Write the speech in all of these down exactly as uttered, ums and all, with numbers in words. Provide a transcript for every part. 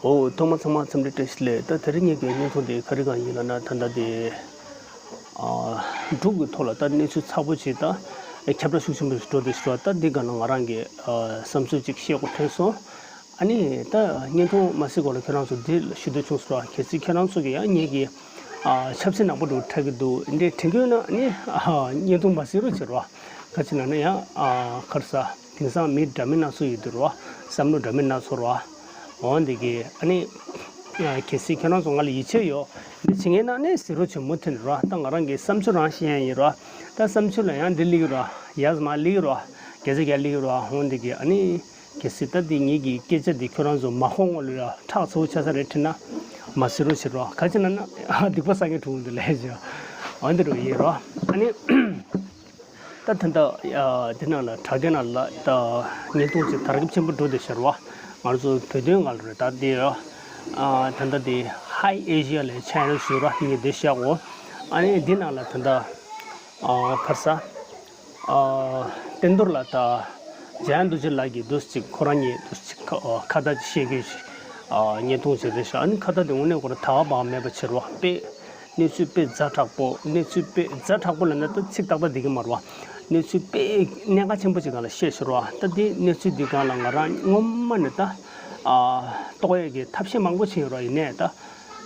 འོ། ཐོག་མ་ཚང་མ་འཚམས་འདྲི་བཀྲ་ཤིས་བདེ་ལེགས། ད་དེ་རིང་ངེད་ཀྱི་བརྙན་ཐུང་དེ་ག་རེ་གང་ཡིན་ལབ་ན། ད་ལྟ་དེ་ཨ་འབྲུག་གི་ཐོག་ལ་ད་གནས་ཚུལ་ཚ་པོ་ཅིག་ད་ཁྱབ་བསྒྲགས་ཤུགས་ཆེན་པོ་ཞིག་འགྲོ་བསྡད་ཤག་ར། ད་འདི་སྒང་ལ་ང་རང་གི་ཨ་བསམ་ཚུལ་ཅིག་བཤད་དགོས་ཐོན་སོང་། ཨ་ནི་ད་བརྙན་ཐུང་མ་གཟིགས་གོང་ལ་ཁྱེད་རང་ཚོ་འདི་ཞུ་འདོད་བྱུང་སོང་ར། གལ་སྲིད་ཁྱེད་རང་ཚོ་གི་ཡང་ངེད་ཀྱི་ཨ་ཆབ་སྲིད་ནག་པོ་འདྲ་བོ་འཁྲབ་ཀྱི་འདུག་འདི་དྲན་གྱི་ཡོད་ན་ཨ་ནི་ཨ་བརྙན་ཐུང་མ་གཟིགས་རོགས་བྱེད་ར། ག་ཅི་ན་ན་ཡང་ཨ་ག་རེ་ཟ། དེང་སང་མི་འདྲ་མིན་སྣ་ཚོགས་ཡོད་དུས་ར། བསམ་བློ་འདྲ་མིན་སྣ་ཚོགས་ར། འོ་འདི་གི་ཨ་ནི་ཨ་གལ་སྲིད་ཁྱེད་རང་ཚོ་ང་ལ་ཡིད་ཆེས་ཡོད། འདི་བྱེད་མཁན་ན་ནི་གཟིགས་རོགས་བྱེད། མུ་མཐུད་ནས་ར། ད་ང་རང་གི་བསམ་ཚུལ་རང་བཤད་ཡ་ཡིན་ར། ད་བསམ་ཚུལ་ལ་ཡང་འདི་སླེབས་ཀྱི་ར། ཡས་མ་སླེབས་ཀྱི་ར། བརྒྱ་ཆ་བརྒྱ་སླེབས་ཀྱི་ར། འོ་འདི་གི་ཨ་ནི་གལ་སྲིད་ད་འདི་ངེད་ཀྱི་སྐད་ཆ་འདི་ཁྱོད་རང་ཚོ་མ་གོ་སྔོན་ལ་ཡ་ཁྲག་ཚ་པོ་ཆགས་ས་རེད་དྲན་ན་མ་གཟིགས་རོགས་བྱེད་ར། ག་ཅི་ན་ན་སྡིག་པ་བསགས་མཁན་གྲུང་འདུག་ལས་བྱས། འོ་འདི་རུ་ཡིན་ར། ཨ་ནི། ད་ད་ལྟ་ཨ་འདི་ནང་ལ་དྲ་རྒྱ་ནང་ལ་ད་བརྙན་ཐུང་ཅིག་དར་ཁྱབ་ཆེན་པོ་འགྲོ་བསྡད་ཤག་ར། ང་ཚོ་བོད་དོན་སྒང་ལ་རེད། ད་འདི་ཨ་ད་ལྟ་འདི་Hi Asia ལབ་ཆེ་ནལ་ཞིག་ར། ངས་འདི་བཞག་གོ། ཨ་ནི་འདི་ནང་ལ་ད་ལྟ་ཨ་ག་རེ་ཟ། ཨ་བསྟན་རྡོར་ལགས་དང་འཇམ་དབྱངས་རྡོ་རྗེ་ལགས་ཀྱིས་འདུག་ཅིག་ཁོ་རང་གཉིས་འདུག་ཅིག་ཁ་ཨ་ཁ་བརྡ་ཅིག་བཤད་རྒྱུ་ཞིག་ཨ་བརྙན་ཐུང་ཅིག་རེད་ཤག་ཨ་ནི་ཁ་བརྡ་དེ་དངོས་གནས་ཁོ་རང་ད་ག་པ་མེད་པ་བྱེད་ར། དཔེ་གནས་ཚུལ་དཔེ་ཛ་དྲག་པོ། གནས་ཚུལ་དཔེ་ཛ་དྲག་པོ་ལབ་ན་ད་ཚིག་ཏག་ཏག་འགྲིག་གི་མ་རེད་བ། གནས་ཚུལ་དཔེ་གནད་འགག་ཆེན་པོ་ཅིག་སྒང་ལ་བཤད་ཤག་ར། ད་འདི་གནས་ཚུལ་འདི་སྒང་ལ་ང་རང་སྔོན་མ་ནས་ད་ཨ་རྟོགས་ཡས་ཀྱི་ཐབས་ཤེས་མང་པོ་བྱས་ཡོད་ར། ཡིན་ནའི་ད་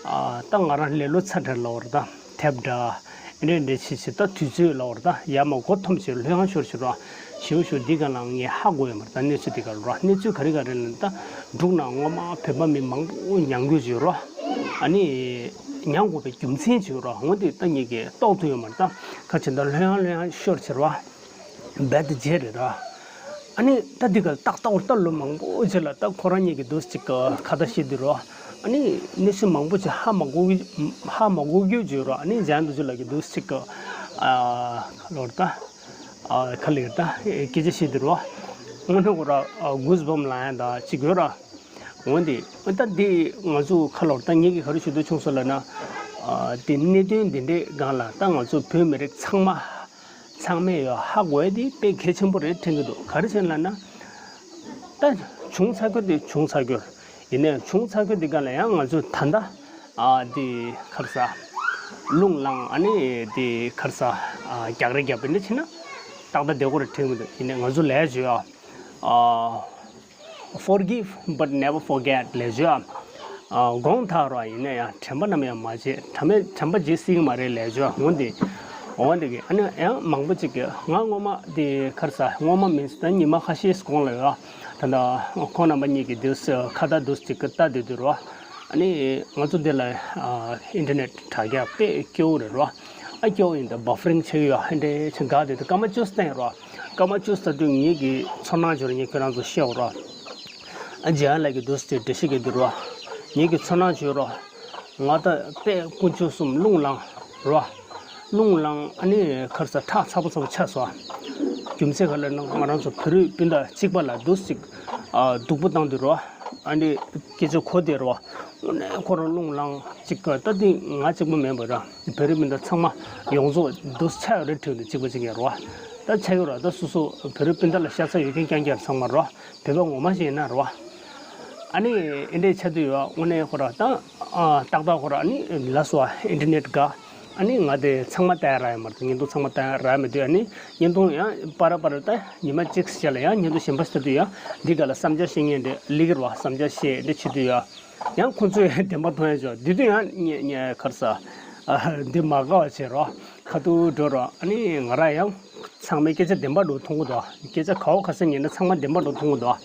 ཨ་ད་ང་རང་ལེ་ལོ་ཚ་དྲགས་ལབ་པ་རེད། ད་དེབ་འདྲ་ཨེ་འདྲ་འདྲ་བྱས་བྱས་ད་དུས་ཚོད་ལབ་པ་རེད། ད་ཡར་མར་མགོ་འཐོམས་བྱས་ལྷོད་ཡངས་ཤོར་ཤག་ར། ཞེ་པོ་ཞེ་པོ་འདི་སྒང་ལ་ངས་ཧ་གོ་ཡོད་མ་རེད། ད་གནས་ཚུལ་འདི་སྒང་ལ་ར། གནས་ཚུལ་ག་རེ་ག་རེ་ལབ་ན། ད་འབྲུག་ནང་སྔོན་མ་བོད་པ་མི་མང་པོ་མྱང་དགོས་བྱས་ཡོད་ར། ཨ་ནི་མྱང་དགོས་པའི་རྒྱུ་མཚན་བྱས་ཡོད་ར། འོ་འདི་ད་ངེད་ཀྱིས་རྟོགས་ཐུབ་ཡོད་མ་རེད། ད་ག་ཅི་ད་ལྷོད་ཡངས་ལྷོད་ཡངས་ཤོར་བྱས་ར། རྦད་དེ་བརྗེད་རེད་ར། ཨ་ནི་ད་འདི་ག་ལ་ཏག་ཏག་འོར་ད་ལོ་མང་པོ་རྗེས་ལ་ད་ཁོ་རང་གཉིས་ཀྱིས་འདུག་ཅིག་ཁ་བརྡ་བཤད་དུས་ར། ཨ་ནི་གནས་ཚུལ་མང་པོ་ཅིག་ཧ་མ་གོ་གི་ཧ་མ་གོ་རྒྱུ་བརྗོད་ར། ཨ་ནི་འཇམ་དབྱངས་རྡོ་རྗེ་ལགས་ཀྱིས་འདུག་ཅིག་ཨ་ལོར་ད་ཨ་ཁ་ལེར་ད་སྐད་ཆ་བཤད་དུས་ར། དངོས་གནས་ཁོ་ར་གུས་བམ་ལ་ཡང་ད་ཅིག་ཡོད་ར། འོན་ཏེ་ད་འདི་ང་ཚོ་ཁ་ལོར་ད་ངེད་ཀྱིས་ག་རེ་ཞུ་འདོད་བྱུང་སོང་ལབ་ན། ཨ་དེ་གནད་དོན་འདི་འདྲའི་སྒང་ལ་ད་ང་ཚོ་བོད་མི་རིགས་ཚང་མ་ཚང་མས་ཡང་ཧ་གོ་ཡ་དེ་དཔེ་གལ་ཆེན་པོ་རེད་དྲན་གྱི་འདུག་ག་རེ་བྱས་ལབ་ན། ད་བྱུང་ཚར་རྒྱུ་དེ་བྱུང་ཚར་རྒྱུ། ཡིན་ནའི་བྱུང་ཚར་རྒྱུ་དེ་སྒང་ལ་ཡང་ང་ཚོ་ད་ལྟ་ཨ་དེ་ག་རེ་ཟ། རླུང་ལངས། ཨ་ནི་དེ་ག་རེ་ཟ། ཨ་རྒྱག་རེས་རྒྱབ་པ་འདྲ་བྱས་ན་ཏག་ཏག་བསྡད་ཀྱི་རེད་དྲན་གྱི་འདུག་ཡིན་ནའི་ང་ཚོ་ལས་བྱོས་ཨ། ཨ། Forgive but never forget ལབ་བྱས་ཨ། དགོངས་དག་རོགས། ཡིན་ན་ཡང་དྲན་པ་ནམ་ཡང་མ་བརྗེད། དྲན་པ་དྲན་པ་བརྗེད་སྲིད་ཀྱི་མ་རེད་ལབ་བྱས་ཨ། འོན་ཏེ། འོན་ཏེ་གི་ཨ་ནི་ཡང་མང་པོ་ཅིག་གིས་ང་སྔོན་མ་དེ་ག་རེ་ཟ། སྔོན་མ་མིན་ད་ཉི་མ་ཁ་ཤས་གོང་ལ་ཡོད་ཨ། ད་ལྟ་ཁོང་རྣམ་པ་གཉིས་ཀྱིས་དེ་ཁ་བརྡ་དེ་ཅིག་གི་ལྟ་དེ་དུས་རོ། ཨ་ནི་ང་ཚོ་འདི་ལ་ཨ་ཨིན་ཊར་ནེཊ་དྲ་རྒྱ་དཔེ་སྐྱོ་བོ་རེད་རོ། ཨ་སྐྱོ་བོ་ཡིན་ད་བ་ཧྥ་རིང་ཆེ་གི་ཡོད། ཨ་འདྲས་ཆེ་འགག་དེ་དུས་སྐར་མ་བཅུ་བསྟན་རོ། སྐར་མ་བཅུ་ཟེར་དུས་ངེད་ཀྱི་ཚོར་སྣང་བྱོས་ར། ངས་ཁྱོད་རང་ཚོ་བཤད་འོ་ར། ཨ་འཇམ་དབྱངས་ལགས་ཀྱིས་འདུག་སེ་འགྲེལ་བཤད་བརྒྱབ་དུས་ར། ངེད་ཀྱི་ཚོར་སྣང་བྱོས་ར། ང་ད་དཔེ་དཀོན་མཆོག་གསུམ་རླུང་ལངས་ར། རླུང་ལངས། ཨ་ནི་ག་རེ་ཟ། ཁྲག་ཚ་པོ་ཚ་པོ་ཆགས་སོང་། རྒྱུ་མཚན་ག་རེ་ལབ་ན་ང་རང་ཚོ་བོད་རིགས་སྤུན་ཟླ་གཅིག་པ་ལ་འདུག་སེ་ཨ་སྡུག་པོ་བཏང་དུས་ར། ཨ་ནི་སྐད་ཆ་གོ་བསྡད་ར། དངོས་གནས་ཁོ་རང་རླུང་ལངས་ཅིག་ད་འདི་ང་གཅིག་པུ་མིན་པ་ར། བོད་རིགས་སྤུན་ཟླ་ཚང་མ་ཡོངས་རྫོགས་འདུག་སེ་ཆགས་ཡོད་རེད་དྲན་དུས་གཅིག་པ་གཅིག་ཡིན་ར། ད་ཆགས་ཡོད་ར། ད་སོ་སོ་བོད་རིགས་སྤུན་ཟླ་ལ་ཤ་ཚ་ཡོད་མཁན་རྐྱང་རྐྱང་ཚང་མ་ར། བོད་པ་ངོ་མ་ཞིག་ཡིན་ན་ར། ཨ་ནི་ཨེ་འདྲས་ཆགས་དུས་ཡོད། དངོས་གནས་ཁོ་ར་ད་ཨ་ཏག་ཏག་ཁོ་ར་ཨ་ནི་ལ་སོ་ཨ་ཨིན་ཊར་ནེཊ་དགའ། ཨ་ནི་ང་དེ་ཚང་མ་ལྟ་ཡ་རག་ཡ་མ་རེད། བརྙན་ཐུང་ཚང་མ་ལྟ་ཡ་རག་མེད་དུས། ཨ་ནི་བརྙན་ཐུང་ཡང་པར་པར་ད་ཉི་མ་གཅིག་ཤར་ལ་ཡང་བརྙན་ཐུང་གཞན་པ་ཤར་དུས་ཡང་འདི་ག་ལ་བསམ་འཆར་བཤད་མཁན་འདྲ་སླེབས་ཀྱི་རེད་བ། བསམ་འཆར་བཤད་འདྲ་བྱེད་དུས་ཡང་ཡང་ཁོང་ཚོས་བདེན་པ་མཐོང་ཡ་ཅོ། འདི་དུས་ཡང་ཉེ་ཉེ་ག་རེ་ཟ། ཨ་འདི་མ་དགའ་བ་བྱེད་རོགས། ཁ་ཐུག་འགྲོ་རོགས། ཨ་ནི་ང་རང་ཡང་ཚང་མས་སྐད་ཆ་བདེན་པ་འདྲ་བོ་མཐོང་གི་འདུག་སྐད་ཆ་ག་བ་ག་ས་ཉན་ན་ཚང་མ་བདེན་པ་འདྲ་བོ་མཐོང་གི་འདུག་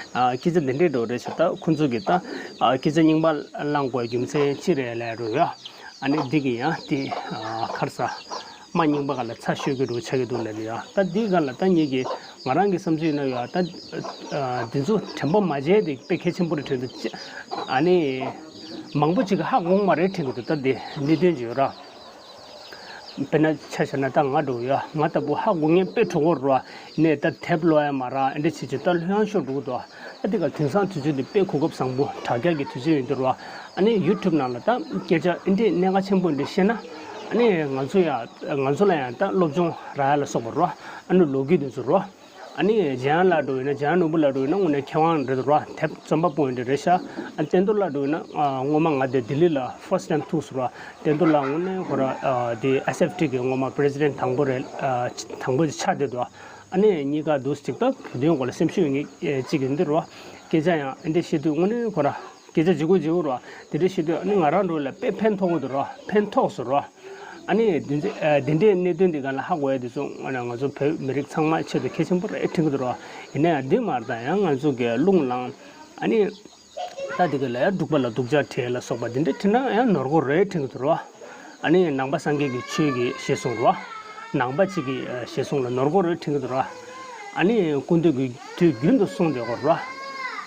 ཨ་སྐད་ཆ་འདི་འདྲས་འདྲ་བོ་རེད་ཤག་ད་ཁོང་ཚོ་གིས་ད་ཨ་སྐད་ཆ་རྙིང་པ་བླངས་དགོས་རྒྱུ་མཚན་ཅི་རེད་ལབ་རོགས་ཡ། ཨ་ནི་འདི་གི་ཡང་དེ་ཨ་ག་རེ་ཟ། མ་རྙིང་པ་ག་ལ་ཚ་ཤོད་ཀྱི་འདྲ་བོ་ཆགས་ཀྱི་འདུག་ལབ་ནས་ཡ། ད་འདི་ག་ལ་ད་ངེད་ཀྱི་ང་རང་གི་བསམ་ཚུལ་ཡིན་ན་ཡ། ད་ཨ་འདི་ཚོ་དྲན་པ་མ་བརྗེད་དེ་དཔེ་གལ་ཆེན་པོ་རེད་དྲན་འདུག་ཨ་ནི་མང་པོ་ཅིག་གིས་ཧ་གོ་མ་རེད་དྲན་གྱི་འདུག་ད་འདི་གནད་དོན་ཅིག་ཡོད་ར། དཔེར་ན་ཆ་བཞག་ན་ད་ང་འདྲ་བོ་ཡ། ང་ལྟ་བུ་ཧ་གོ་མཁན་དཔེ་གྲོགས་པོ་རེད་བ། ནས་ད་དེབ་ཀློག་ཡ་མ་རག་ཨེ་འདྲ་བྱེད་ཀྱི་ད་ལྷོད་ཡངས་ཤོར་འགྲོ་གི་འདུག་ཨ་དེ་ག་དེང་སང་དུས་ཚོད་འདི་དཔེ་གོ་སྐབས་བཟང་པོ་དྲ་རྒྱ་གི་དུས་ཚོད་ཡིན་འདུག་ར། ཨ་ནི་ཡུ་ཊུབ་ནང་ལ་ད་སྐད་ཆ་ཨེ་འདྲའི་གནད་འགག་ཆེན་པོ་འདི་བཤད་ན། ཨ་ནི་ང་ཚོ་ཡ་ང་ཚོ་ལ་ཡང་ད་སློབ་སྦྱོང་རག་ཡ་ལ་སོགས་པ་ར། ཨ་ནི་ལོ་རྒྱུས་འདི་ཚོ་ར། ཨ་ནི་འཇམ་དབྱངས་ལགས་འགྲོ་ཡིན་ན། འཇམ་དབྱངས་ནོར་བུ་ལགས་འགྲོ་ཡིན་ན་དངོས་གནས་མཁས་དབང་རེད་འདུག་ར། དེབ་རྩོམ་པ་པོ་ཡིན་འདྲ་རེད་ཤག་ཨ་ནི་བསྟན་རྡོར་ལགས་འགྲོ་ཡིན་ན་ཨ་སྔོན་མ་ང་དེ་ལྡི་ལི་ལ་first time ཐུག་སོང་ར། བསྟན་རྡོར་ལགས་དངོས་གནས་ཁོ་ར་ཨ་དེ་ཨེས་ཨེཕ་ཊི་གི་སྔོན་མ་པི་རེ་སི་ཌེན་ཊི་དང་པོ་རེད། ཨ་དང་པོ་ཆགས་བསྡད་འདུག་ཨ་ནི་གཉིས་ཀ་འདུག་ཅིག་ད་བོད་དོན་སྐོར་ལ་སེམས་ཤུགས་ཡོད་མཁན་ཅིག་ཡིན་འདུག་ར། སྐད་ཆ་ཡང་འདི་འདྲ་བཤད་དུས་དངོས་གནས་ཁོ་ར་སྐད་ཆ་ལྗིད་ཁོག་ལྗིད་ཁོག་ར། དེ་འདྲ་བཤད་དུས་ཨ་ནི་ང་རང་འགྲོ་ལ་དཔེ་ཕན་ཐོགས་ཀྱི་འདུག་ར། ཕན་ཐོགས་སོང་ར། ཨ་ནི་འདི་འདྲ་ཨ་འདི་འདྲའི་གནད་དོན་འདི་སྒང་ལ་ཧ་གོ་ཡ་དེ་ཚོ་ང་ང་ཚོ་བོད་མི་རིགས་ཚང་མ་ཆེད་དུ་གལ་ཆེན་པོ་རེད་དྲན་གྱི་འདུག་ར། ཡིན་ན་ཡང་འདི་མ་རེད། ད་ཡང་ང་ཚོ་གི་རླུང་ལངས། ཨ་ནི་ད་འདི་ག་ལ་ཡང་འབྲུག་པ་ལ་སྡུག་ཅག་བྲིས་ལ་སོགས་པ་འདི་འདྲ་བྲིས་ན་ཡང་ནོར་གོ་རེད་དྲན་གྱི་འདུག་ར། ཨ་ནི་ནང་པ་སངས་རྒྱས་ཀྱི་ཆོས་ཀྱི་ཞེས་གསུངས་ར། ནང་པ་གཅིག་གི་ཞེས་གསུངས་ལ་ནོར་གོ་རེད་དྲན་གྱི་འདུག་ར། ཨ་ནི་སྐུ་མདུན་གྱི་དུས་རྒྱུན་དུ་གསུངས་བསྡད་གོ་ར།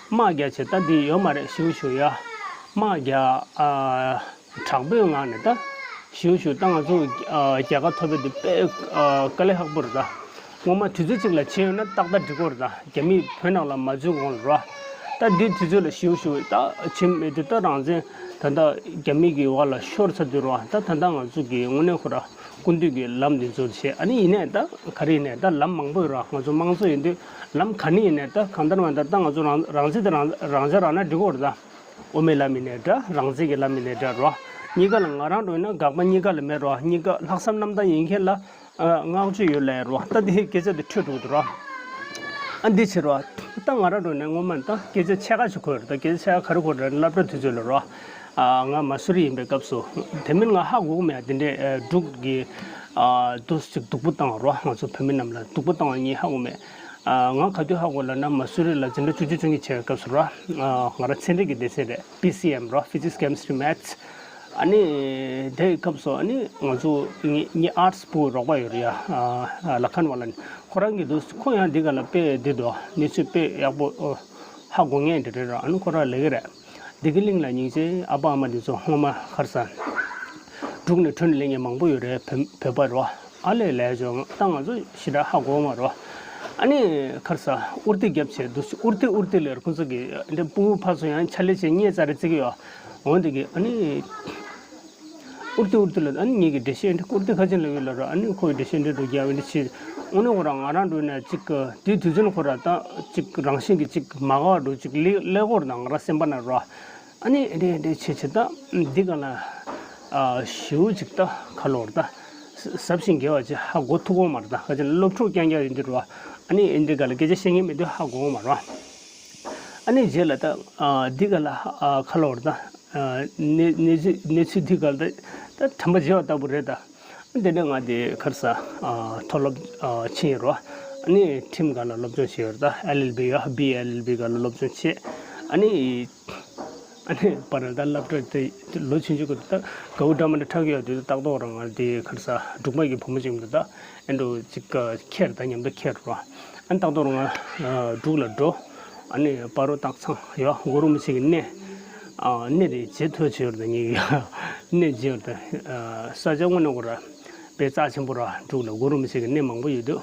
དམག་རྒྱག་བྱས་ད་འདི་ཡོད་མ་རེད། ཞིའུ་ཞུ་ཡ་དམག་རྒྱག་ཨ། དྲག་པོའི་ངང་ནས་ད་ཞིའུ་ཞུ་ད་ང་ཚོ་ཨ་རྒྱལ་ཁ་ཐོབ་པའི་དུས་དཔེ་ཨ་དཀའ་ལས་ཁག་པོ་རེད་ད། སྔོན་མ་དུས་ཚོད་གཅིག་ལ་བྱས་ཡོད་ན་ཏག་ཏག་འགྲིག་གོ་རེད་ད། རྒྱ་མིས་བོད་ནང་ལ་མ་འཛུལ་གོང་ལ་ར། ད་འདི་དུས་ཚོད་ལ་ཞིའུ་ཞུ་ད་བྱེད་མེད་དུས་ད་རང་བཙན་ད་ད་རྒྱ་མི་གི་འོག་ལ་ཤོར་ཚར་དུས་ར། ད་ད་ད་ང་ཚོ་གི་དངོས་གནས་ཁོ་ར་སྐུ་མདུན་གྱི་ལམ་འདི་ཚོ་བྱས། ཨ་ནི་ཡིན་ནའི་ད་ག་རེ་ཡིན་ནའི་ད་ལམ་མང་པོ་ཡོད་ར། ང་ཚོ་དམངས་གཙོ་ཡིན་དུས་ལམ་ག་ནས་ཡིན་ནའི་ད་གང་ལྟར་མ་ལྟར་ད་ང་ཚོ་རང་རང་བཙན་དེ་རང་རང་ཆ་རག་ན་འགྲིག་གོ་རེད་ད། དབུ་མའི་ལམ་ཡིན་ནའི་འདྲ། རང་བཙན་གྱི་ལམ་ཡིན་ནའི་འདྲ་རོ། གཉིས་ཀ་ལ་ང་རང་འགྲོ་ཡིན་ན་དགག་པ་གཉིས་ཀ་ལ་མེད་རོ། གཉིས་ཀ་ལྷག་བསམ་རྣམ་དག་ཡིན་མཁན་ལ་ཨ་བསྔགས་བརྗོད་ཡོད་ལབ་རོ། ད་དེ་སྐད་ཆ་དེ་འཕྲོད་འགྲོ་གི་འདུག་རོ། ཨ་འདི་ཕྱིར་རོ། ད་ང་རང་འགྲོ་ནས་སྔོན་མ་ད་སྐད་ཆ་ཕྱེད་ཀ་ཞིག་གོ་ཡོད་རེད། ད་སྐད་ཆ་ཕྱེད་ཀ་ག་རེ་གོ་རེད། སློབ་གྲྭ་དུས་ཚོད་ལ་རོ། ཨ་ང་མ་སུ་རི་ཡིན་པའི་སྐབས་སུ་དེ་མིན་ང་ཧ་གོ་གི་མེད། དེ་འདྲའི་ཨ་འབྲུག་གི་ཨ་འདུག་ཅིག་སྡུག་པོ་བཏང་བ་རོ། ང་ཚོ་བོད་མི་རྣམས་ལ་སྡུག་པོ་བཏང་བ་ངས་ཧ་གོ་མེད། ཨ་ང་ག་དུས་ཧ་གོ་ལབ་ན་མ་སུ་རི་ལ་འཛིན་གྲྭ་བཅུ་གཅིག་བཅུ་གཉིས་བྱས་པའི་སྐབས་སུ་རོ། ཨ་ང་རང་ཚན་རིག་གི་སྡེ་ཚན་རེད། པི་སི་ཨེམ་རོ། Physics Chemistry Maths། ཨ་ནི་དེའི་སྐབས་སུ་ཨ་ནི་ང་ཚོ་ངེ་ངེ་ཨར་ཊི་སི་པུའུ་རོགས་པ་ཡོད་རེད་ཡ། ཨ་ལ་ཁན་བ་ལ་ནི་ཁོ་རང་གི་འདུག་ཁོ་ཡང་འདི་ག་ལ་དཔེ་འདི་འདུག་གནས་ཚུལ་དཔེ་ཡག་པོ་ཨོ་ཧ་གོ་མཁན་འདི་རེད་ར། ཨ་ནི་ཁོ་རང་ལབ་ཀྱི་རེད། བདེ་སྐྱིད་གླིང་ལ་སྙིང་རྗེ། ཨ་ཕ་ཨ་མ་འདི་ཚོ་སྔོན་མ་ཁར་ས་འབྲུག་ནས་བྲོས་ནས་སླེབས་མཁན་མང་པོ་ཡོད་རེད། བོད་བོད་པ་རོ། ཨ་ལས་ལས་བྱུང་ད་ང་ཚོ་ཞེ་དྲག་ཧ་གོ་མ་རོ། ཨ་ནི་ཁར་ས་ཨུར་ཏི་རྒྱབ་བྱས་འདུག་ཨུར་ཏི་ཨུར་ཏི་ལས་ཁོང་ཚོ་གི་འདི་ཕྲུ་གུ་ཕར་ཚུར་ཡང་ཕྱག་ལས་བྱས་བརྙས་ཙ་རེ་བརྩི་གི་ཡོད། འོན་ཏེ་གི་ཨ་ནི། ཨུར་ཏི་ཨུར་ཏི་ལ་ཨ་ནི་ངེད་ཀྱི་འགྲེལ་བཤད་འདི་ཨུར་ཏི་ཁ་ཆེན་ལ་ཡོད་ལ་ར། ཨ་ནི་ཁོའི་འགྲེལ་བཤད་འདི་འགྲོ་རྒྱག་འདི་བྱེད། དངོས་གནས་ཁོ་རང་ང་རང་འགྲོ་ནས་ཅིག་དེའི་དུས་ཚོད་ཁོ་ར་ད་ཅིག་རང་བཞིན་གྱི་ཅིག་མ་དགའ་བ་འགྲོ་ཅིག་ལེ་ལེ་ཁོ་ར་ད་ང་རང་སེམས་པ་ན་ར། ཨ་ནི་འདི་འདི་བྱེད་བྱེད་ད་འདི་ག་ལ་ཞེའུ་ཅིག་ད་ཁ་ལོར་ད་ཟབ་ཞིང་རྒྱས་པ་ཅིག་ཧ་གོ་ཐུབ་གོ་མ་ར། ད་ཁ་ཆེན་སློབ་ཕྲུག་རྐྱང་རྐྱང་ཡིན་འདི་ར། ཨ་ནི་འདི་ག་ལ་སྐད་ཆ་བཤད་མཁན་མེད་དུས་ཧ་གོ་གོ་མ་ར། ཨ་ནི་རྗེས་ལ་ད་འདི་ག་ལ་ཁ་ལོར་ད། གནས་གནས་ཚུལ་གནས་ཚུལ་འདི་ག་ལ་ད་དྲན་པ་བརྗེད་པ་ལྟ་བུ་རེད་ད། དེ་ནས་ང་དེ་ཁར་ས་མཐོ་སློབ་ཕྱིན་ཡོད་རོ། ཨ་ནི་ཁྲིམས་སྒང་ལ་སློབ་སྦྱོང་བྱས་ཡོད་རེད་ད། ཨེལ་ཨེལ་བི་ཡོད། བི་ཨེལ་ཨེལ་བི་སྒང་ལ་སློབ་སྦྱོང་བྱས། ཨ་ནི་ཨ་ནི་བར་ལ་ད་སློབ་གྲྭ་དེ་ལོ་ཆུང་ཆུང་གི་ད་དགའ་བོ་འདྲ་མི་འདྲ་ཁྲག་གི་ཡོད་དུས་ཏག་ཏག་རང་ང་དེ་ཁར་ས་འབྲུག་པ་གི་བུ་མོ་ཅིག་འདུག་ད། ཨེ་འགྲོ་ཅིག་ཁྱེར་ད་མཉམ་དུ་ཁྱེར་རོ། ཨ་ནི་ཏག་ཏག་རང་ང་འབྲུག་ལ་འགྲོ། ཨ་ནི་སྤ་རོ་སྟག་ཚང་ཡོད་གུ་རུ་མི་ཆེ་གི་གནས། ཨ་གནས་དེ་བརྗེད་ཐུབ་བྱས་ཡོད་རེད་ད་ངེད་ཀྱིས། གནས་བརྗེད་ཡོད་རེད་ད། ས་ཆ་དངོས་གནས་ཁོ་ར་དཔེ་རྩ་ཆེན་པོ་ར། འབྲུག་ལ་གུ་རུ་མི་ཆེ་གི་གནས་མང་པོ་ཡོད་དུས།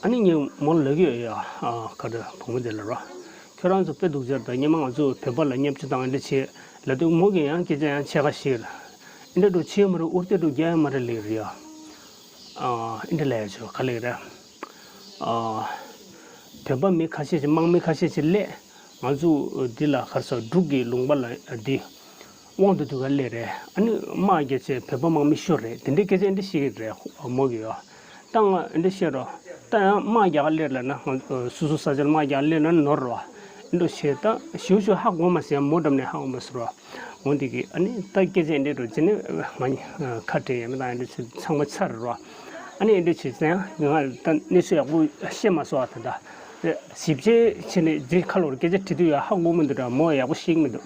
ཨ་ནི་ངས་མོ་ལ་ལབ་ཀྱི་ཡོད་ཡ། ཨ་ག་རེ་བུ་མོ་དེ་ལ་ར། ཁྱོད་རང་ཚོ་དཔེ་སྡུག་ཅག་རེད་ད། སྔོན་མ་ང་ཚོ་བོད་པ་ལ་བརྙས་བཅོས་བཏང་འདི་བྱས་ལབ་དུས་མོ་གིས་ཡང་སྐད་ཆ་ཡང་ཕྱེད་ཀ་བཤད་ཀྱི་རེད། འདི་འདྲ་འགྲོ་བྱེད་མ་རེད། ཨུར་ཏེ་འགྲོ་རྒྱག་ཡ་མ་རེད་ལབ་ཀྱི་རེད་ཡ། ཨ་འདི་འདྲ་ལབ་ཡ་ཆོ་ག་ལབ་ཀྱི་རེད། ཨ་བོད་པ་མི་ཁ་ཤས་ཤིག་དམག་མི་ཁ་ཤས་ཤིག་སླེབས། ང་ཚོ་འདི་ལ་ག་རེ་ཟེར་འབྲུག་གི་ལུང་པ་ལ་འདི་དབང་དུ་འདུས་ག་སླེབས་རེད། ཨ་ནི་དམག་རྒྱག་བྱས་བོད་པ་དམག་མི་ཤོར་རེད། དེ་འདྲའི་སྐད་ཆ་འདི་བཤད་ཀྱི་རེད་མོ་གིས་ཡ། ད་ང་འདི་བཤད་རོགས། ད་ཡང་དམག་རྒྱག་ག་སླེབས་ལབ་ན་ང་སོ་སོ་ས་ཆར་དམག་རྒྱག་ག་སླེབས་ན་ནོར་རོ། འདི་འདྲ་བཤད་ད་ཞུ་ཞུ་ཧ་གོ་མ་ཟེར་ཡང་མོ་འགྲམ་ནས་ཧ་གོ་མ་ཟེར་རོ། འོ་འདི་གི་ཨ་ནི་ད་སྐད་ཆ་འདི་འདྲ་བྱས་ནས་ང་ཁ་བྲལ་ཡ་མེད་ད་འདི་ཚོ་ཚང་མ་ཚར་རོ། ཨ་ནི་འདི་བྱས་ཙང་ང་ད་གནས་ཚུལ་ཡག་པོ་བཤད་མ་སོང་བ་ད་ད། ཞིབ་དཔྱད་བྱས་ནས་འདི་ཁ་ལོར་སྐད་ཆ་དྲི་དུས་ཡ་ཧ་གོ་མི་འདུག་ད་མོ་ཡག་པོ་ཤེས་ཀྱི་མི་འདུག་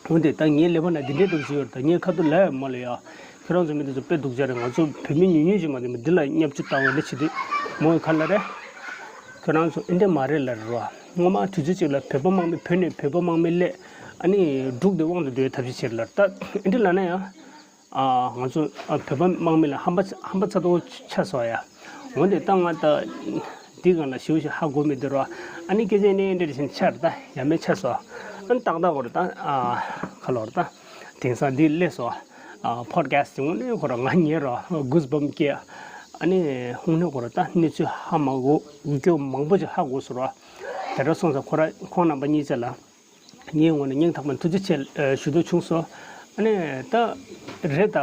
འོན་ཏེ་ད་ངའི་ཀླད་པ་ན་འདི་འདྲའི་སྡུག་ཅིག་ཡོད་རེད། ད་ངས་ཁ་ཐུག་ལབ་ཡ་མ་ལབ་ཡ། ཁྱོད་རང་ཚོ་མི་འདི་ཚོ་དཔེ་སྡུག་ཅག་རེད། ང་ཚོ་བོད་མི་ཉུང་ཉུང་ཅིག་མ་གཏོགས་འདི་ལ་བརྙས་བཅོས་བཏང་བ་འདི་བྱེད་དུས་མོ་གི་ཁ་ལ་རེད། ཁྱོད་རང་ཚོ་འདི་འདྲ་མ་རེད་ལབ་རེད་བ། སྔོན་མ་དུས་ཚོད་ཅིག་ལ་བོད་པ་དམག་མི་བོད་ནས་བོད་པ་དམག་མི་སླེབས། ཨ་ནི་འབྲུག་འདི་དབང་དུ་འདུས་ཐབས་ཤེས་བྱེད་ལབ། ད་འདི་འདྲ་ལབ་ན་ཡང་ང་ཚོ་བོད་པ་དམག་མི་ལ་ཧམ་པ་ཧམ་པ་ཚ་ཏོག་ཆགས་སོང་ཡ། འོན་ཏེ་ད་ང་ད་འདི་སྒང་ལ་ཞུ་ཞུ་ཧ་གོ་མི་འདུག་རོ། ཨ་ནི་སྐད་ཆ་ནི་འདྲ་བཞིན་ཆར་ད་ཡ་མེད་ཆགས་སོང་། ཨ་ནི་ཏག་ཏག་གོ་རེད་ད། ཨ་ཁ་ལོར་ད་དེང་སང་འདི་སླེབས་སོང་། ཨ་ཕོ་ཌི་ཁ་སི་ཊི་དེ་དངོས་གནས་ཁོ་རང་ང་ཉན་རོ། གུས་བམ་སྐྱེ། ཨ་ནི་ཧུང་ནེ་ཁོ་ར་ད་གནས་ཚུལ་ཧ་མ་གོ་རྒྱུ་མང་པོ་ཅིག་ཧ་གོ་སོང་ར། དེ་འདྲ་སོང་ཙང་ཁོ་ར་ཁོང་རྣམ་པ་གཉིས་ཆ་ལ་ངའི་ངོས་ནས་སྙིང་ཐག་པ་ནས་ཐུགས་རྗེ་ཆེ་ཞུ་འདོད་བྱུང་སོང་། ཨ་ནི་ད་རེད་ད།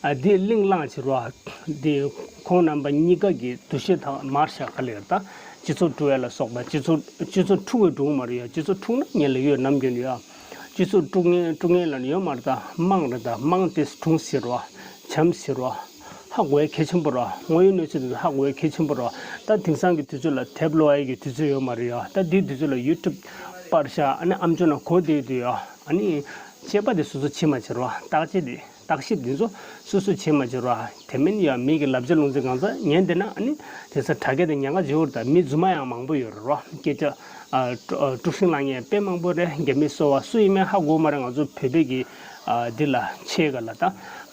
ཨ་འདི་གླེང་བསླངས་བྱེད་རོགས། འདི་ཁོང་རྣམ་པ་གཉིས་ཀ་གི་འདུ་ཤེས་དང་མར་བཞག་ག་ལེར་ད། སྤྱི་ཚོགས་དཀྲུག་ཡ་ལ་སོགས་པ་སྤྱི་ཚོགས་སྤྱི་ཚོགས་འཁྲུག་གི་འགྲོ་གི་མ་རེད་ཡ། སྤྱི་ཚོགས་འཁྲུག་ན་ངས་ལབ་ཡོད་ནམ་རྒྱུན་ཡ། སྤྱི་ཚོགས་དཀྲུག་མཁན་དཀྲུག་མཁན་ལ་ནི་ཡོད་མ་རེད་ད། དམངས་རེད་ད། དམངས་དེ་གྲོངས་ཟེར་རོ། བྱམས་ཟེར་རོ། ཧ་གོ་ཡ་གལ་ཆེན་པོ་རོ། དངོས་ཡོད་གནས་ཚུལ་དེ་ཚོ་ཧ་གོ་ཡ་གལ་ཆེན་པོ་རོ། ད་དེང་སང་གི་དུས་ཚོད་ལ་དེབ་ཀློག་ཡ་གི་དུས་ཚོད་ཡོད་མ་རེད་ཡ། ད་དེའི་དུས་ཚོད་ལ་ཡུ་ཊུབ་པར་ཤ་ཨ་ནི་ཨམ་ཅོག་ནང་གོ་བསྡད་དུས་ཡ། ཨ་ནི་དཔྱད་པ་དེ་སོ་སོ་བྱེད་མ་བྱེད་རོ། བརྟག་དཔྱད་དེ་བརྟག་ཞིབ་འདི་ཚོ་སོ་སོས་བྱེད་མ་བྱེད་རོ། དེ་མིན་ཡང་མི་གི་ལབ་བྱ་ལུང་ཚན་གང་ཚ་ཉན་བསྡད་ན་ཨ་ནི་དེ་ཚ་དྲ་རྒྱ་དེ་ཉན་ག་བརྗེ་བོར་དང་མི་རྫུན་མ་ཡང་མང་པོ་ཡོད་རེད་རོ། སྐད་ཆ་ཨ་དཀྲུག་ཤིང་ལངས་མཁན་དཔེ་མང་པོ་རེད། རྒྱ་མི་སོ་བ་སུ་ཡིན་མིན་ཧ་གོ་མ་རེད། ང་ཚོ་བོད་པའི་གི་ཨ་འདི་ལ་ཆེ་ག་ལ་ད་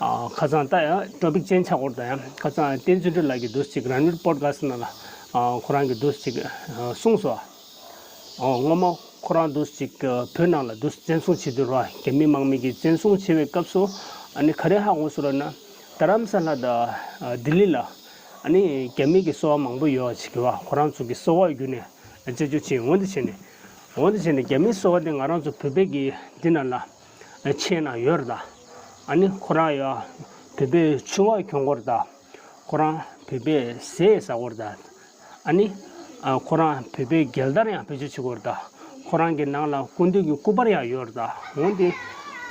ཨ་ཁ་སང་ད་ཡང་ཊོ་པིག་ཅན་ཆགས་སྐོར་དང་ཡང་ཁ་སང་བསྟན་འཛིན་ཁྲི་ལགས་ཀྱིས་འདུག་ཅིག་རང་ལུས་པོ་ཌི་ཁ་སི་ཊི་ནང་ལ་ཨ་ཁོ་རང་གིས་འདུག་ཅིག་གསུངས་སོ། ཨོ་སྔོན་མ་ཁོ་རང་འདུག་ཅིག་བོད་ནང་ལ་འདུག་བཙན་བཟུང་བྱེད་དུས་ར་རྒྱ་མི་དམག་མི་གིས་བཙན་བཟུང་བྱེད་པའི་སྐབས་སུ་ཨ་ནི་ག་རེ་ཧ་གོ་སོང་ལབ་ན། རྡ་རམ་ས་ལ་དང་ལྡི་ལི་ལ་ཨ་ནི་རྒྱ་མི་གི་སོ་བ་མང་པོ་ཡོད་ཅིག་གི་བ་ཁོ་རང་ཚོ་གི་སོ་བ་བརྒྱུད་ནས་རྩད་གཅོད་བྱས། འོན་ཏེ་བྱས་ནས་འོན་ཏེ་བྱས་ནས་རྒྱ་མིའི་སོ་བ་དེ་ང་རང་ཚོ་བོད་པའི་གི་འདི་ནང་ལ་ཆེད་ན་ཡོད་རེད་ད། ཨ་ནི་ཁོ་རང་ཡ་བོད་པའི་ཆུང་བ་གྱོན་གོ་རེད་ད། ཁོ་རང་བོད་པའི་ཟས་ཟ་གོ་རེད་ད། ཨ་ནི་ཨ་ཁོ་རང་བོད་པའི་རྒྱལ་དར་ཡང་བེད་སྤྱོད་བྱེད་གོ་རེད་ད། ཁོ་རང་གི་ནང་ལ་སྐུ་མདུན་གྱི་སྐུ་པར་ཡང་ཡོད་རེད་ད། འོན་ཏེ་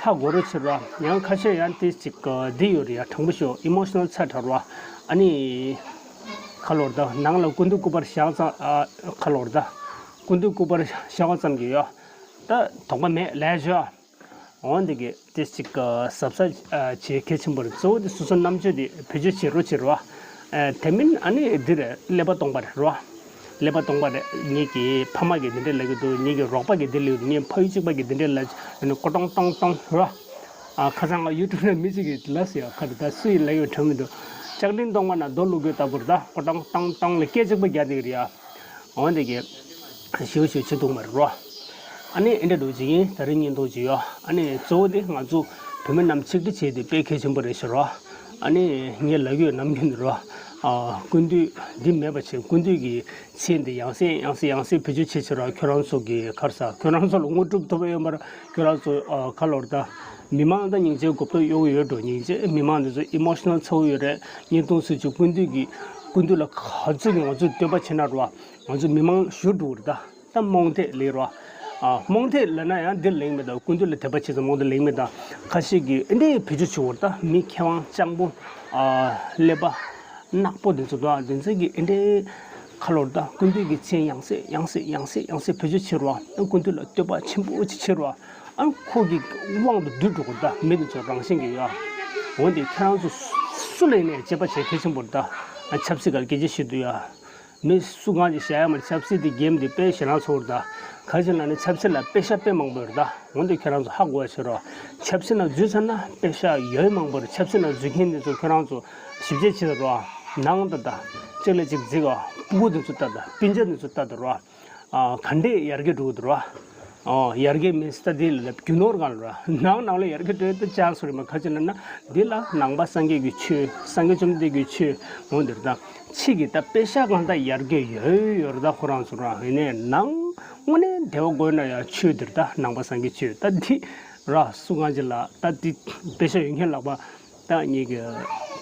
ཧ་གོ་རོགས་བྱེད་རོགས། ཡང་ཁ་ཤས་ཡང་དེ་ཅིག་འདི་ཡོད་རེད་ཡ། དྲང་པོ་ཤོད་ཨི་མོ་ཤི་ནལ་ཚ་དྲགས་རོགས། ཨ་ནི་ཁ་ལོ་རེད་ད། ནང་ལ་སྐུ་མདུན་སྐུ་པར་བཞག་ཙང་ཨ་ཁ་ལོ་རེད་ད། སྐུ་མདུན་སྐུ་པར་བཞག་པ་ཙམ་གྱིས་ཡོད་ད་དོགས་པ་མེད་ལས་བྱོས། འོན་ཏེ་གི་དེ་ཅིག་ག་གཟབ་གཟབ་བྱེད་གལ་ཆེན་པོ་རེད། གཙོ་བོ་དེ་སོ་སོ་རྣམ་དཔྱོད་དེ་བེད་སྤྱོད་བྱེད་རོགས་བྱེད་རོགས། དེ་མིན་ཨ་ནི་འདི་རེད། ཀླད་པ་སྟོང་པ་རེད་རོགས། ཀླད་པ་སྟོང་པ་རེད། ངེད་ཀྱི་ཕ་མ་གིས་འདི་འདྲས་ལབ་ཀྱི་འདུག་ངེད་ཀྱི་རོགས་པ་གིས་འདི་ལབ་ཀྱི་འདུག་ངའི་ཕ་ཡུལ་གཅིག་པ་གིས་འདི་འདྲས་ལབ་ཨ་ནི་ཀོ་ཏོང་ཏོང་ཏོང་རོགས། ཨ་ཁ་སང་ང་ཡུ་ཊུབ་ནང་མི་གཅིག་གིས་ལབ་ཟེར་ཡ། ཁ་རེད་ད། སུ་ཡིས་ལབ་ཡོད་དྲན་མི་འདུག་ལྕགས་ཀྲིན་སྟོང་པ་ན་རྡོ་བླུག་དགོས་ལྟ་བུ་རེད་ད། ཀོ་ཏོང་ཏོང་ཏོང་ལ་སྐད་གཅིག་པ་རྒྱག་བསྡད་ཀྱི་རེད་ཡ། འོན་ཏེ་གི་ཞེའུ་ཞེའུ་བྱེད་ཐུབ་མ་རེད་རོ། ཨ་ནི་ཨེ་འདྲ་འདུག་ཅིག་ཡིན། ད་རིང་བརྙན་ཐུང་ཅིག་ཡོད། ཨ་ནི་གཙོ་བོ་དེ་ང་ཚོ་བོད་མི་རྣམས་ཆིག་སྒྲིལ་བྱས་ཏེ་དཔེ་གལ་ཆེན་པོ་རེད་ཤག་རོ། ཨ་ནི་ངས་ལབ་ཡོད་ནམ་རྒྱུན་དུ་རོ། ཨ་སྐུ་མདུན་འདི་མེད་པ་བྱས། སྐུ་མདུན་གྱི་མཚན་འདི་ཡང་སེ་ཡང་སེ་ཡང་སེ་བེད་སྤྱོད་བྱེད་ཕྱིར་རོ། ཁྱོད་རང་ཚོ་གི་ག་རེ་ཟ། ཁྱོད་རང་ཚོ་ལ་དངོས་གྲུབ་ཐོབ་ཡོད་མ་རེད། ཁྱོད་རང་ཚོ་ཨ་ག་ལབ་དགོས་རེད་ད། མི་མང་ད་སྙིང་རྗེ་གོ་རྟོགས་གཡོ་གི་ཡོད་འགྲོ། སྙིང་རྗེ། མི་མང་འདི་ཚོ་ཨི་མོ་ཤི་ནལ་ཚ་བོ་ཡོད་རེད། བརྙན་ཐུང་བཟོས་བྱས་སྐུ་མདུན་གྱི་སྐུ་མདུན་ལ་ག་ཚོད་ཀྱིས་ང་ཚོས་བསྟོད་པ་བྱས་ན་རོ། ང་ཚོ་མི་མང་ཞུ་འགྲོ་གི་རེད་ད། ད་རྨོངས་དད་ལབ་རོ། ཨ་རྨོངས་དད་ལབ་ན་ཡང་འདི་ལེགས་མེད་ད། སྐུ་མདུན་ལ་དད་པ་བྱེད་ཙང་རྨོངས་དད་ལེགས་མེད་ད། ཁ་ཤས་ཀྱིས་ཨེ་འདྲའི་བེད་སྤྱོད་བྱེད་འོར་ད། མི་མཁས་དབང་སྤྱང་པོ། ཨ་ཀླད་པ་ནག་པོ་འདི་ཚོ་ད། འདི་ཚོ་གིས་ཨེ་འདྲའི་ག་ལབ་དགོས་རེད་ད། སྐུ་མདུན་གྱི་མཚན་ཡང་སེ་ཡང་སེ་ཡང་སེ་ཡང་སེ་བེད་སྤྱོད་བྱེད་རོ། སྐུ་མདུན་ལ་བསྟོད་པ་ཆེན་པོ་ཅིག་བྱེད་རོ། ཨ་ཁོ་གི་དབང་དུ་བསྡུ་འགྲོ་གི་རེད་ད། མི་འདི་ཚོ་རང་བཞིན་གྱིས་ཡ། འོན་ཏེ་ཁྱེད་རང་ཚོ་སུ་ལ་ཡིན་ནའི་དཔྱད་པ་བྱེད་གལ་ཆེན་པོ་རེད་ད། ཨ་ཆབ་སྲིད་སྒང་སྐད་ཆ་བཤད་དུས་ཡ། མི་སུ་གང་ཅིག་བཤད་ཡ་མ་རེད། ཆབ་སྲིད་དེ་གེམ་དེ་དཔེ་ཞེ་དྲག་ཚོར་ད། ག་ཅི་ལབ་ན་ཆབ་སྲིད་ལ་པེ་ཤ་དཔེ་མང་པོ་ཡོད་རེད་ད། འོན་ཏེ་ཁྱེད་རང་ཚོ་ཧ་གོ་བ་བྱེད་རོགས། ཆབ་སྲིད་ནང་འཛུལ་ཚར་ན་པེ་ཤ་ཡོད་མང་པོ་རེད། ཆབ་སྲིད་ནང་འཛུལ་མཁན་དེ་ཚོ་ཁྱེད་རང་ཚོ་ཞིབ་དཔྱད་བྱེད་རོགས། ནང་ད་ད་གཅིག་ལ་གཅིག་འཛིང་ག། སྤུ་གུ་དེ་ཚོ་ལྟ་ད། སྤུན་ཆ་དེ་ཚོ་ལྟ་ད་རོགས། ཨ་ག་འདྲས་ཡར་རྒྱས་འགྲོ་གི་འདུག་ར། ཨོ་ཡར་རྒྱས་མིན་སྟ་དེ་ལ་རྒྱུ་ནོར་གང་ལ་ར། ནང་ནང་ལ་ཡར་རྒྱས་འགྲོ་ཡ་ད་ཅང་སུ་རེད་མ། ག་ཅི་ལབ་ན་འདི་ལ་ནང་པ་སངས་རྒྱས་ཀྱི་ཆོས། སངས་རྒྱས་བཅོམ་ལྡན་འདས་ཀྱི་ཆོས་འོང་འདིར་ད། ཕྱི་གི་ད་པེ་ཤ་གང་ད་ཡར་རྒྱས་ཡོད་ཡོད་ར་ད། ཁོ་རང་ཚོ་ར་ཡིན་ནའི་ནང་དངོས་གནས་བདེ་བ་དགོས་ན་ཡ་ཆོས་འདིར་ད་ནང་པ་སངས་རྒྱས་ཆོས་ད་འདི་ར། སུ་གང་ཅི་ལ་ད་འདི་པེ་ཤ་ཡོད་མཁན་ལག་པ། ད་ངེད་ཀྱི་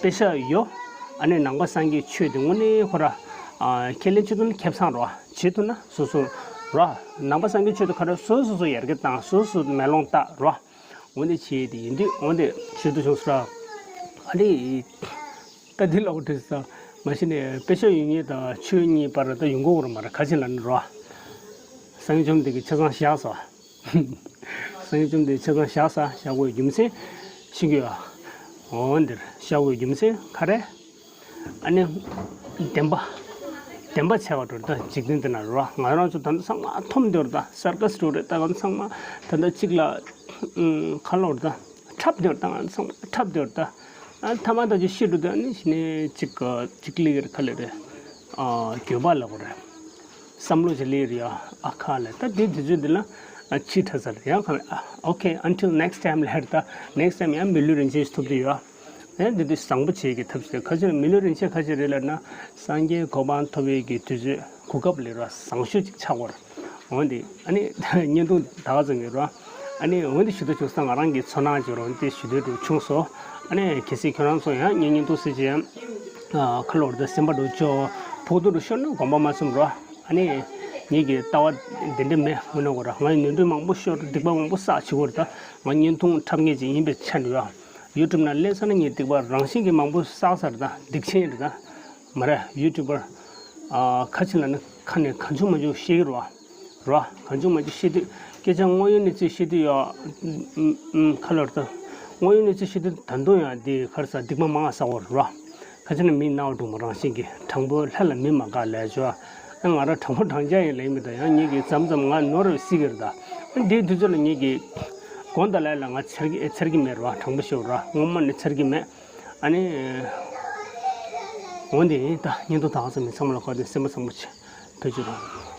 པེ་ཤ་ཡོད། ཨ་ནི་ནང་པ་སངས་རྒྱས་ཆོས་དེ་དངོས་གནས་ཁོ་ར། ཨ་ཁས་ལེན་བྱེད་ཐུབ་ན་ཁེ་བཟང་རོ། བྱེད་ཐུབ་ན་སོ་སོ་རོ། ནང་པ་སངས་རྒྱས་ཆོས་དེ་ཁ་ར་སོ་སོ་སོ་ཡར་རྒྱས་བཏང་། སོ་སོ་མེ་ལོང་བཏགས་རོ། འོ་འདི་བྱེད་དེ་ཡིན་དུས་འོ་འདི་ཞུ་དུ་བྱུང་སོ་ར། ཨ་ནི་ད་འདི་ལ་འོ་དྲིས་ས་མ་གཞི་ནས་པེ་ཤ་ཡོད་མཁན་དང་ཆོས་གཉིས་བར་ད་ཡོང་གི་ཡོད་རེད་མ་རེད། ག་ཅི་ལབ་ན་རོ། སངས་རྒྱས་བཅོམ་ལྡན་འདས་ཀྱིས་ཆ་ཚང་བཞག་སོ། སངས་རྒྱས་བཅོམ་ལྡན་འདས་ཆ་ཚང་བཞག་ས་བཞག་དགོས་རྒྱུ་མཚན་ཤེས་ཀྱི་ཡོད། འོ་འདིར་བཞག་དགོས་རྒྱུ་མཚན་ག་རེ། ཨ་ནི་བདེན་པ། བདེན་པ་བྱས་པ་འགྲོ་ད་འཇིག་རྟེན་འདི་ན་རོ། ང་རང་ཚོ་ད་ལྟ་ཚང་མ་འཐོམ་འདོར་ད་སར་ཀ་སི་འགྲོ་རེད། ད་ང་ཚང་མ་ད་ལྟ་གཅིག་ལ་ཁ་ལོར་ད་འཁྲབ་འདོར་ད་ང་ཚང་མ་འཁྲབ་འདོར་ད། ཨ་ཐ་མ་ད་ཅི་ཤི་འགྲོ་ད་ནི་ཤི་ནས་གཅིག་གཅིག་ལི་གེར་ཁ་ལེ་རེད། ཨ་འགྱོད་པ་ལ་གོ་རེད། བསམ་བློ་ཅིག་སླེབས་རེད་ཡ། ཨ་ཁ་ལ་ད་དེ་དུས་ཚོད་འདི་ལ་ཨ་ཕྱི་དྲགས་ཚར་ཡང་ཁ་ཨ་okay, until next time ལབ་རེད། ད་next time ཡང་མི་ལུས་རིན་ཆེན་ཞིག་ཐོབ་རྒྱུ་ཡོད། ཨེ་འདི་དུས་བཟང་པོ་བྱེད་ཀྱི་ཐབས་ཤེས་ཁ་ཆེ་ན་མི་ལོ་རིན་ཆེན་ཁ་ཆེ་རེད་ལབ་ན། སངས་རྒྱས་གོ་འཕང་ཐོབ་པའི་གི་དུས་ཚོད་གོ་སྐབས་ལས་ར་བཟང་ཤོས་ཅིག་ཆགས་པར་འོང་དེ། ཨ་ནི་བརྙན་ཐུང་ད་ག་ཚོད་ངེས་ར། ཨ་ནི་འོན་ཏེ་ཞུ་དུ་བྱུང་ས་ང་རང་གི་ཚོར་སྣང་ཅིག་རོ་འདི་ཞུ་དུས་འགྲོ་བྱུང་སོ། ཨ་ནི་གལ་སྲིད་ཁྱོད་རང་ཚོ་ཡང་ངའི་བརྙན་ཐུང་གཟིགས་ཀྱི་ཡང་ཁ་ལོར་དུ་སེམས་པ་འགྲོ་ཆོག་ཕོག་ཐུག་འགྲོ་ཤོར་ན་དགོངས་པ་མ་ཚོམ་རོ། ཨ་ནི་ངེད་ཀྱི་ལྟ་བ་དེ་འདྲ་མེད་མི་ནོར་གོ་ར། ང་ཡི་ནོར་འཁྲུལ་མང་པོ་ཤོར་སྡིག་པ་མང་པོ་བསགས་བྱེད་གོ་ར། ད་ང་བརྙན་ཐུང་འཁྲབ་མཁན་ཅིག་ཡིན་པའི་ཆ་འགྲོ་ཡ། ཡུ་ཊུབ་ནང་སླེབས་ས་ན་ངས་སྡིག་པ་རང་བཞིན་གྱིས་མང་པོ་བསགས་ཚར། ད་སྡིག་ཆེན་རེད་ད། མ་རེད་ཡུ་ཊུབ་པར། ཨ་ཁ་ཆེ་ལ་ནི་ཁ་ནས་གང་བྱུང་མང་བྱུང་བཤད་ཀྱི་རེད་བ། རེད་བ། གང་བྱུང་མང་བྱུང་བཤད་དུས་སྐད་ཆ་དངོས་ཡོད་གནས་ཚུལ་བཤད་དུས་ཡ། ཨུམ་ཨུམ་ཁ་ལོར་ད། དངོས་ཡོད་གནས་ཚུལ་བཤད་དུས་ད་དུང་ཡང་འདི་ག་རེ་ཟ་སྡིག་པ་མང་བ་བསགས་པ་རེད་བ། ཁ་ཆེ་ན་མི་སྣང་བ་སྒྲོན་མ་རང་བཞིན་གྱིས་དྲང་པོ་ལྷ་ལ་མི་མ་དགའ་ལས་བྱོས། ཨ་ང་རང་དྲང་པོ་དྲང་བཞག་ཡིན་ལབ་མི་ད་ཡང་ངེད་ཀྱིས་མཚམས་མཚམས་ང་ནོར་སྲིད་ཀྱི་རེད་ད། ཨ་འདིའི་དུས་ཚོད་ལ་ངེད་ཀྱིས་དགོངས་དག་ལས་ལ་ང་འཚེར་གྱི་འཚེར་གྱི་མེད་རེད་བ། དྲང་པོ་ཤོད་ར་སྔོན་མ་ནས་འཚེར་གྱི་མེད། ཨ་ནི། འོན་ཏེ་ད་བརྙན་ཐུང་ད་ག་ཚོད་མི་ཚང་མ་ལ་གོ་དེ་སེམས་པ་བཟང་པོ་བྱེད་ཕེབས་བྱོས་ར།